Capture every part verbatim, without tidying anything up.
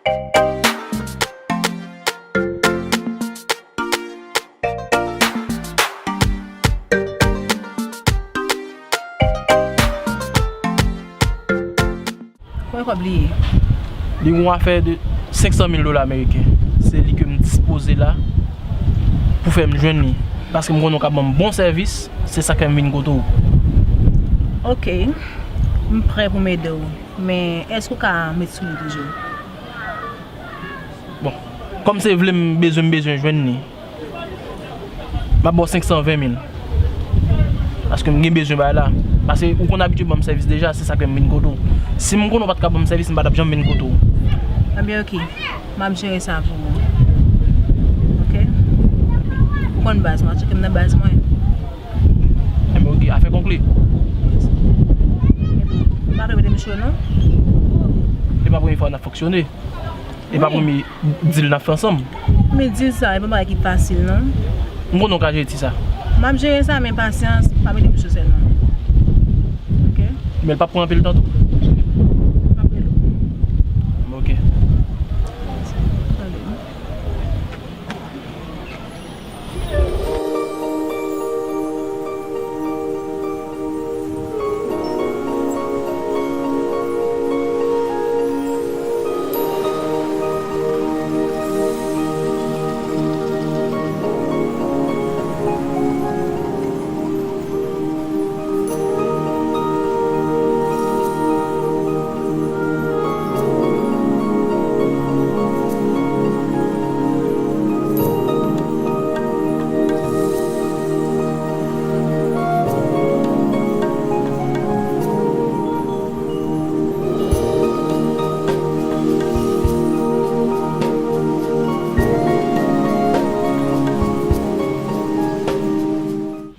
Konbyen kòb li ye? Li yon afè de senk san mil dola ameriken. Se li ke m dispoze la pou fè m jwenn li. Paske m konnen w ka ban m bon sèvis, se sa k fè m vin kote w. Ok, m prè pou m ede w. Men, èske w ka met sou li toujou? Bon, kòm se vle m bezwen, m bezwen jwenn li. M ap ba w senk san ven mil. Paske m gen bezwen bagay la. Paske ou konn abitye ban m sèvis deja, se sa k fè m vin kote w. Si m konnen w pa t ka ban m sèvis, m pa t ap janm vin kote w. Ebyen, ok. M ap jere sa pou ou. Ok? Ou konn baz mwen, tcheke m nan baz mwen. Ebyen, ok, afè konkli. M pa ka mete m cho, non? E pa premye fwa n ap fonksyone. E pa premye deal n ap fè ansanm. Men deal sa, e pa bagay ki fasil, non. M konnen w ka jere ti sa. M ap jere sa, men pasyans, pa mete m sou sèlman. Ok? Men l p ap pran anpil tan tou. M ap rele w. Ok. Tande.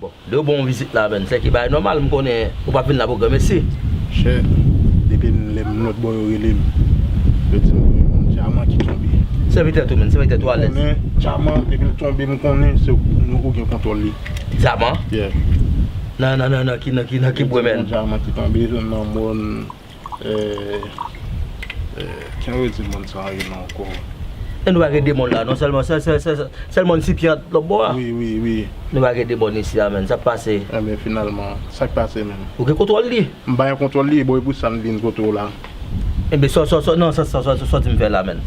Bon, lè yo ba w yon vizit la, menn, se ki bagay nòmal, m konnen ou p ap vin la pou granmesi. Chè, depi m lè m lòt bò yo rele m. Yo di m gen yon dyaman ki tonbe. Sèvi tèt ou, menn, sèvi tèt ou alèz. M konnen dyaman, depi l tonbe, m konnen se ou, ou gen kontwòl li. Dyaman? Yeah. Nan, nan, nan, nan, ki, nan, ki, nan ki bwen, menn? Yon dyaman ki tonbe nan mòn, eh, eh, jan yo di mòn sa a ye non ankò? E nou pa gen de mòn la, non, sèlman, sè, sè, sè, sèlman si pye ant lòt bò a. Wi, wi, wi. Nou pa gen de mòn isi a, menn. Sa k pase? Enben, finalman, sa k pase menm? Ou gen kontwòl li? M pa gen kontwòl li, bon, e pou sa m vin kote w la. Enben, sa, sa, sa, non, sa, sa, sa, sa, sa w di m fè la, menn?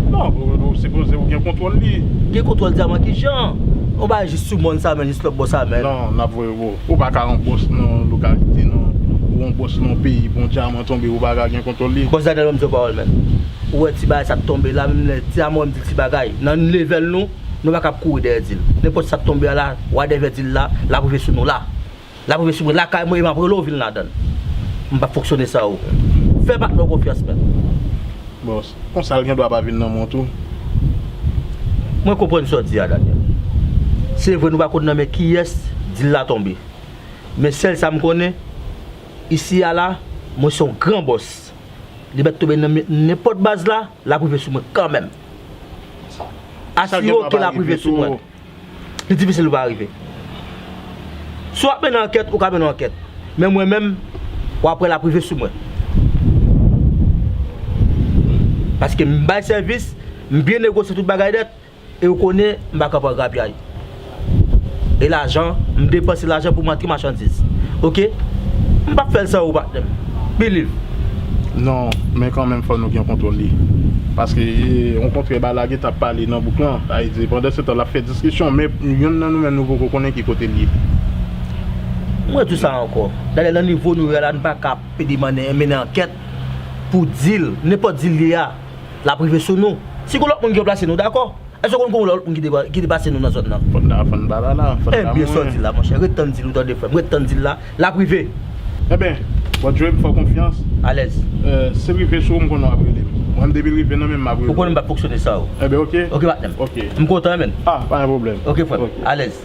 Non, ou, ou sipoze ou gen kontwòl li. Gen kontwòl dyaman ki jan? Ou pa jis sou mòn sa, menn, jis lòt bò sa, menn. Non, n ap voye w. Ou pa ka yon bòs nan yon lokalite, non. Ou yon bòs nan yon peyi, pou yon dyaman tonbe, ou pa ka gen kontwòl li. Bòs Daniel, ban m di w pawòl, menn. Ou wè ti bagay sa k tonbe la, menm lè dyaman, m di l ti bagay. Nan levèl nou, nou pa kab kouri dèyè dil. Nenpòt sa k tonbe a la, whatever dil la, l ap rive sou nou la. L ap rive sou mwen lakay mwen e m ap rele w vin ladan l. M p ap fonksyone san ou. Fè patnè w konfyans, menn. Bon, konsa l gen dwa pa vin nan men w tou. Mwen konprann sa w di a, Daniel. Se vre, nou pa konn nan men kiyès dil la tonbe. Men sèl sa m konnen, isi a la, mwen se yon gran bòs. Li mèt tonbe nan men nenpòt baz la, l ap rive sou mwen kanmenm. Asire w ke l ap rive sou mwen. Li difisil pou pa rive. Si w ap mennen ankèt, ou ka mennen ankèt. Men mwen menm, w ap wè l ap rive sou mwen. Paske m bay sèvis, m byen negosye tout bagay nèt, e ou konnen m pa ka pran grapyay. E lajan, m depanse lajan pou m antre machandiz. Oke? M p ap fè l san ou, patnè m. Believe. Non, men kanmenm fò nou gen kontwòl li. Paske, e, yon kontrè ba la gen t ap pale nan bouk lan. Sa vle di, pandan se tan, l ap fè diskisyon, men youn nan nou menm nou poko konnen ki kote l ye. Mwen di w sa ankò. Dayè, nan nivo nou ye la, nou pa ka pede mennen, mennen ankèt pou dil, nenpòt dil li ye a, l ap rive sou nou. Si gon lòt moun ki ranplase nou, dakò. Èske w konn gon lòt moun ki te, ki te pase nou nan zòn nan? Fò n ta, fò n pa la la, fò n ta. Ebyen, sa w di la, monchè, ret tann dil ou tande, frè m, ret tann dil la, l ap rive. Enben, bon, Dre, m fè w konfyans. Alèz. Eh, si l rive sou ou, m konnen w ap rele m. Mwen, depi l rive nan men m, m ap rele w. Ou konnen m p ap fonksyone san ou. Enben, oke. Oke, patnè m. Oke. M kontan, wi, menn. Ah, pa gen pwoblèm. Oke, frè m. Oke. Alèz.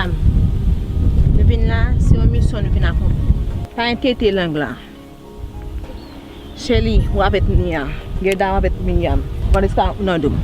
Nou vin la, se yon misyon nou vin akonpli. Pa entete lang la. Shelly, w avèk Mia. Gerda, w avèk Miriam. Vanessa, ou nan do m.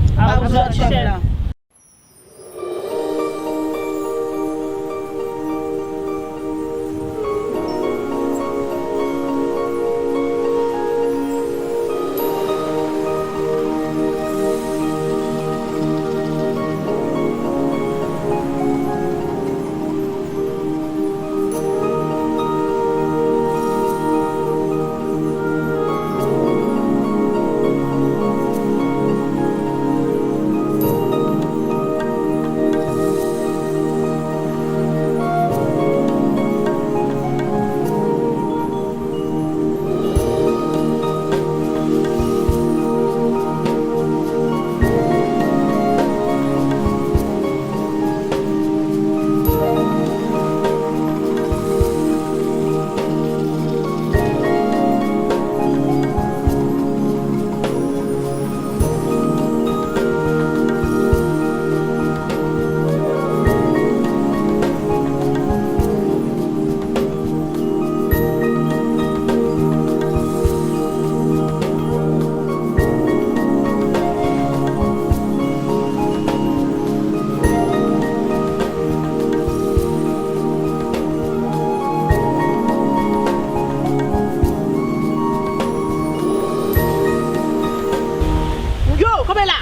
Yo, kanpe la!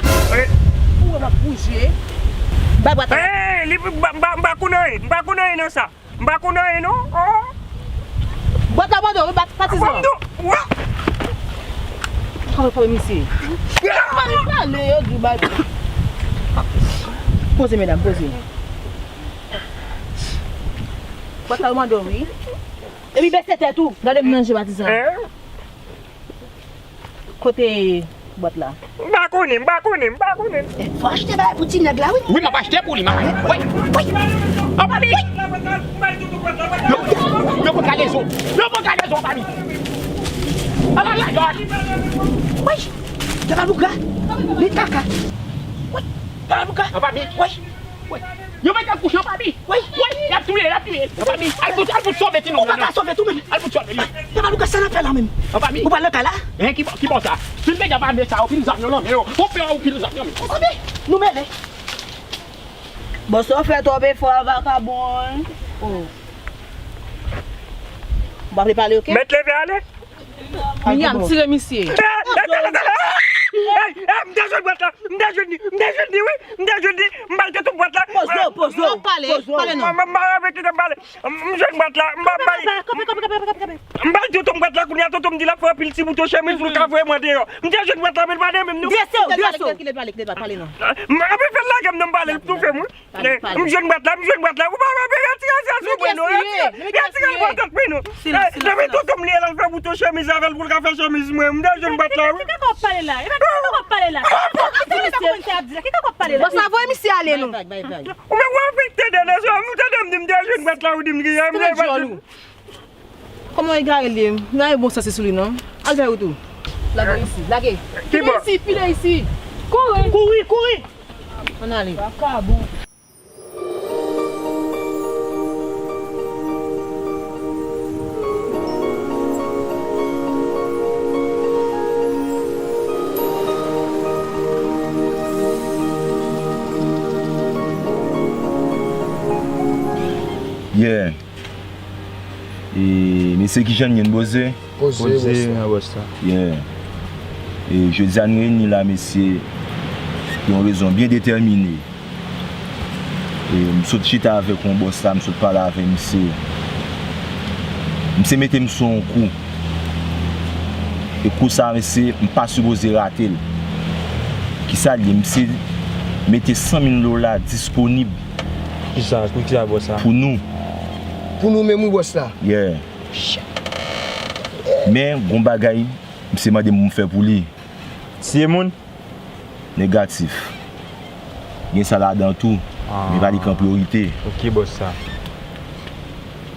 Ou wè m ap bouje? Bay bwat la. Ey, li, m pa, m pa, m pa konn anyen, m pa konn anyen nan sa. M pa konn anyen non. Oh. Bwat la mande w, wi, patizan. Kòm nou, wa. Kòman, kòman, misye? Kòman pale, yo di w bagay. Poze, medam, poze. Bwat la mande w, wi. Epi bese tèt ou. Gade m nan je, patizan. Hein? Kote bwat la? M pa konnen, m pa konnen, m pa konnen. Fò achte bagay pou ti nèg la, wi. Wi, m ap achte pou li, m ap. Wi, wi. An fanmi. Yo, yo pran kalezon. Yo pran kalezon, fanmi. An fanmi. Wi. Tabalouga. Men kaka. Wi. Tabalouga. An fanmi. Wi. Wi. Yo mete l kouche an fanmi. Wi, wi, y ap touye, y ap touye. An fanmi, al pou, al pou sove ti nonm nan. Ou pa ka sove tou menm. Al pou sove li. Tabalouga, sa n ap fè la menm? An fanmi. Ou pral nan kay la? Hein, ki bò, ki bò sa? Fin nèg ap ame sa, yo pil zam yo nan men yo. Ou pè ou pil zam yo nan men. An fanmi, nou mele. Bon, sa w fè twòp efò a, vakabon. Oh. Ou pa vle pale, oke? Mèt leve ale. Miriam, tire misye. Ey, ey, ey, ey, ey, m te jwenn bwat la, m te jwenn li, m te jwenn li, wi, m te jwenn li, m pral tou bwat la. Poze w, poze w. Pale, pale non. M, m, m, m, kite m pale. M, m jwenn bwat la, m pa bay. Kanpe, kanpe, kanpe, kanpe, kanpe. M pral tou bwat la kounye a, tonton m di l ap fè anpil ti bouton chemiz pou l ka voye mwen deyò. M te jwenn bwat la, men l pa nan men m non. Drese w, drese w. Kite l pale, kite l pale, kite l pale, pale non. M, anpil fè l lage m non, m pale, l toufe m, wi. Pale, pale. M jwenn bwat la, m jwenn bwat la. Ou pa wè, retire sa sou mwen non. Retire, retire l bò tèt mwen non. Silans, silans, silans. Depi tonton m li ye la, l fè bouton chemiz avè l pou l ka fè chemiz mwen. M te jwenn bwat la, wi. Ki kaka w ap pale la? E pa ki kaka w ap pale la? Ki kaka w ap pale la? Bòs la voye misye ale non. Ou menm w afekte de lezòm, ou tande m di m te jwenn bwat la, ou di m ki yè m te jwenn. Kòman egare l ye? Gade bon sans sou li non. Al fè wout ou. Lage isi, lage. Ki bò? Pile isi, pile isi. Kouri. Kouri, kouri. Ann ale. Vakabon. Yeah. E, mesye, kijan n ye, n poze? Poze, bòs la. Yeah. E, jodi a n reyini la, mesye, pou yon rezon byen detèmine. E, m sot chita avèk yon bòs la, m sot pale avè misye. Misye mete m sou yon kou. E kou sa, mesye, m pa sipoze rate l. Kisa l ye? Misye mete san mil dola disponib. Kisa? Kisa, bòs la? Pou nou. Pou nou menm, wi, bòs la. Yeah. Men, gon bagay, misye mande m pou m fè pou li. Tiye moun? Negatif. Gen sa ladan tou, men pa li k an priyorite. Ok, bòs sa.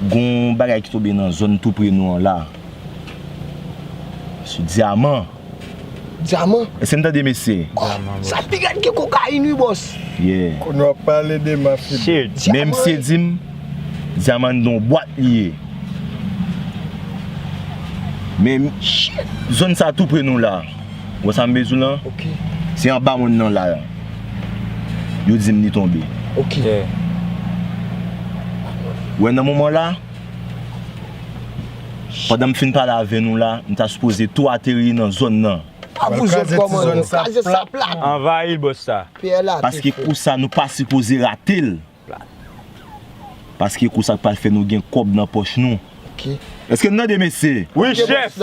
Gon bagay ki tonbe nan zòn tou pre nou an la. Se dyaman. Dyaman. Èske n tande mesye? Oh, sa pi rèd ke kokayin wi, bòs. Yeah. Kounye w ap pale de mafya. Shit. Men misye di m, dyaman nan yon bwat li ye. Men zòn sa tou pre nou la. Ou wè sa m bezwen lan? Ok. Se anba mòn nan la. Yo di m li tonbe. Ok. Yeah. Ou wè nan moman la, pandan m fin pale avè nou la, m ta sipoze tou ateri nan zòn nan. Pa vouzot kòman yo kraze sa plat. Anvayi l, bòs sa. Paske kou sa nou pa sipoze rate l. Paske kou sa k pral fè nou gen kòb nan pòch nou. Ok. Èske n tande mesye? Wi, chèf.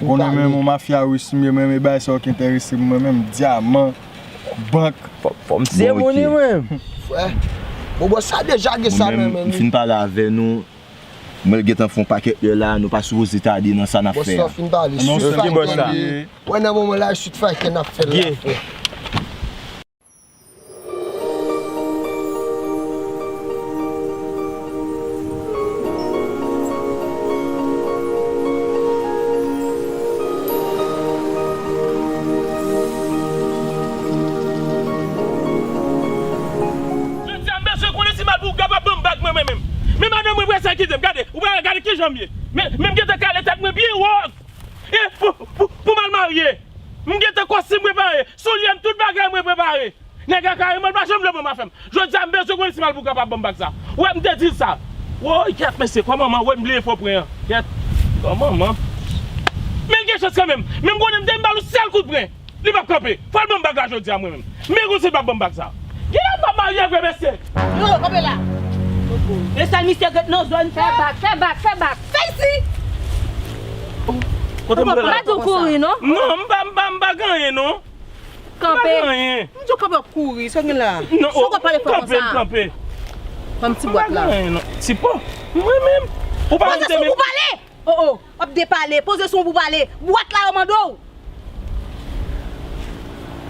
Ou konnen mwen menm yon mafya rich m ye, mwen menm e bagay sa yo ki enterese m, mwen menm dyaman, bank. Fò m seremoni mwen menm. Frè. Bon, bòs sa deja gen sa nan men li. M fin pale avè nou. Mwen gentan fè yon pakèt lè la, nou pa sipoze tande nan sa n ap fè a. Bòs la fin pale. Non, sèl ki tande. Wè nan moman la, chit faytè n ap fè l la, frè. Jodi a, m bezwen konnen si Malpougra p ap ban m bag mwen, mwen menm. Men madanm mwen prese kite m. Gade, ou pa gade kijan m ye. Men, men m gentan kale tèt mwen byen wòz. E pou, pou, pou m al marye. M gentan kòstim prepare. Soulye m, tout bagay mwen prepare. Nèg la kareman, l pa janm vle ban m afè m. Jodi a, m bezwen konnen si Malpougra p ap ban m bag sa. Ou wè, m te di l sa. Woy, kèt, mesye, kòman, man, woy, m bliye fò pren an. Kèt, kòman, man. Men l gen chans kanmenm. Men m konnen m te m ba l yon sèl kout pren. Li p ap kanpe. Fò l ban m bag la jodi a mwen menm. Men konn si l p ap ban m bag sa. Genlè m p ap marye vre, mesye. Yo, kanpe la. E sèl misye k ret nan zòn sa. Fè bak, fè bak, fè bak. Fè isi. Kote m pral la? Pa di w kouri, non. Non, m pa, m pa, m pa gen anyen, non. Kanpe. M pa gen anyen. M di w kanpe w ap kouri, sa w gen la? Non, sa w ap pale fò konsa? Kanpe, kanpe. Ban m ti bwat la. M pa gen anyen, non. Ti po. Mwen menm. Ou pa konn tande m. Ou pale. Oh, oh, w ap depale, poze sou w pou pale. Bwat la yo mande w.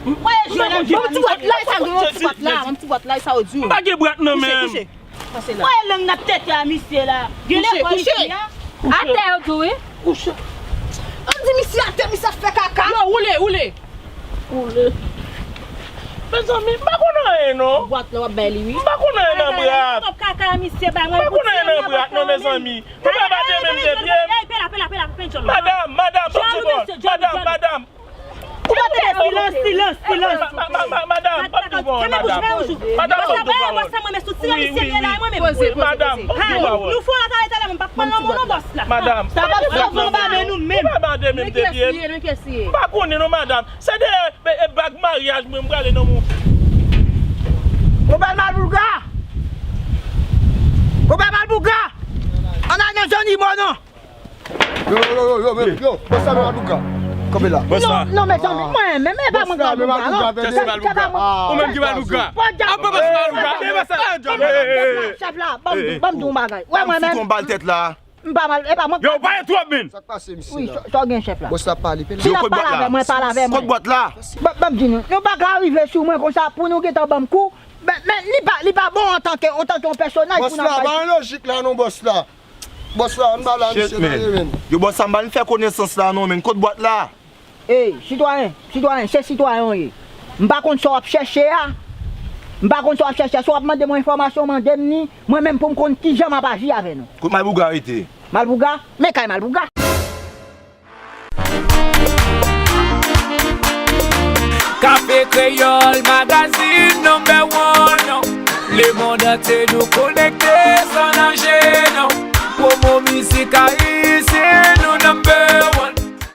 Mwen jwe la. Ban m ti bwat la, sa gen yon ti bwat la, ban m ti bwat la, sa yo di w. M pa gen bwat nan men m. Kouche, kouche. Pase la. Mwen lang n ap tete a misye la. Gen lekòl isi a. Atè yo di w wi. Kouche. An di misye atè, misye ap fè kaka. Yo, woule, woule. Woule. Mezanmi, m pa konn anyen non. Bwat la w ap bay li wi. M pa konn anyen nan bwat. Kaka misye bay mwen. M pa konn anyen nan bwat non, mezanmi. Ou pa ba de men m de pye m. Madanm, madanm, ban m di w pawòl. Madanm, madanm. Ou pa tande silans, silans, silans. Ma, ma, ma, madanm, ban m di w pawòl, madanm. Madanm, ban m di w pawòl. Wi, wi, wi. Wi, madanm, ban m di w pawòl. Nou fò la talè talè, mwen pa pran lanmou non, bòs la. Madanm, ban m di w pawòl. Ou pa ba de men m de pye m. M pa konnen non, madanm. Se de, e, e, bag maryaj mwen, m prale nan moun. Konpè Malpougra! Konpè Malpougra! Ann al nan zòn Ibo non! Yo, yo, yo, yo, yo, yo, bòs la men Malpougra. Kanpe la. Non, non, mezanmi, mwen menm, e pa mwen ki Malpougra, non. Chèf se Malpougra. Ou menm ki Malpougra. Apa bòs Malpougra. Chèf la, ban m di w yon bagay. Wè mwen menm. M pa mal, e pa mwen. Yo, w pale twòp, men. Sa k pase, misye la? Wi, sa w gen, chèf la? Bòs la pale, pe la. Si w ap pale avè mwen, pale avè mwen. Kot bwat la? Ban, ban m di nou, yon bagay rive sou mwen konsa pou nou gentan ban m kou. Men, men li pa, li pa bon antanke, antanke yon pèsonaj pou n ap bay. Bòs la, pa gen lojik la non, bòs la. Bòs la, ann ba la, misye, tande, men. Yo, bòs la, m pa vin fè konesans la non, men. Kot bwat la? Ey, sitwayen, sitwayen, se sitwayen w ye. M pa konn sa w ap chèche a. M pa konn sa w ap chèche a. Si w ap mande mwen enfòmasyon, mande m ni. Mwen menm pou m konn kijan m ap aji avè nou. Kot Malpougra rete? Malpougra? Men kay Malpougra. Kafe Kreyòl, magazine number one. Lemonn antye nou konekte san ranje, non. Pwomo mizik ayisyen,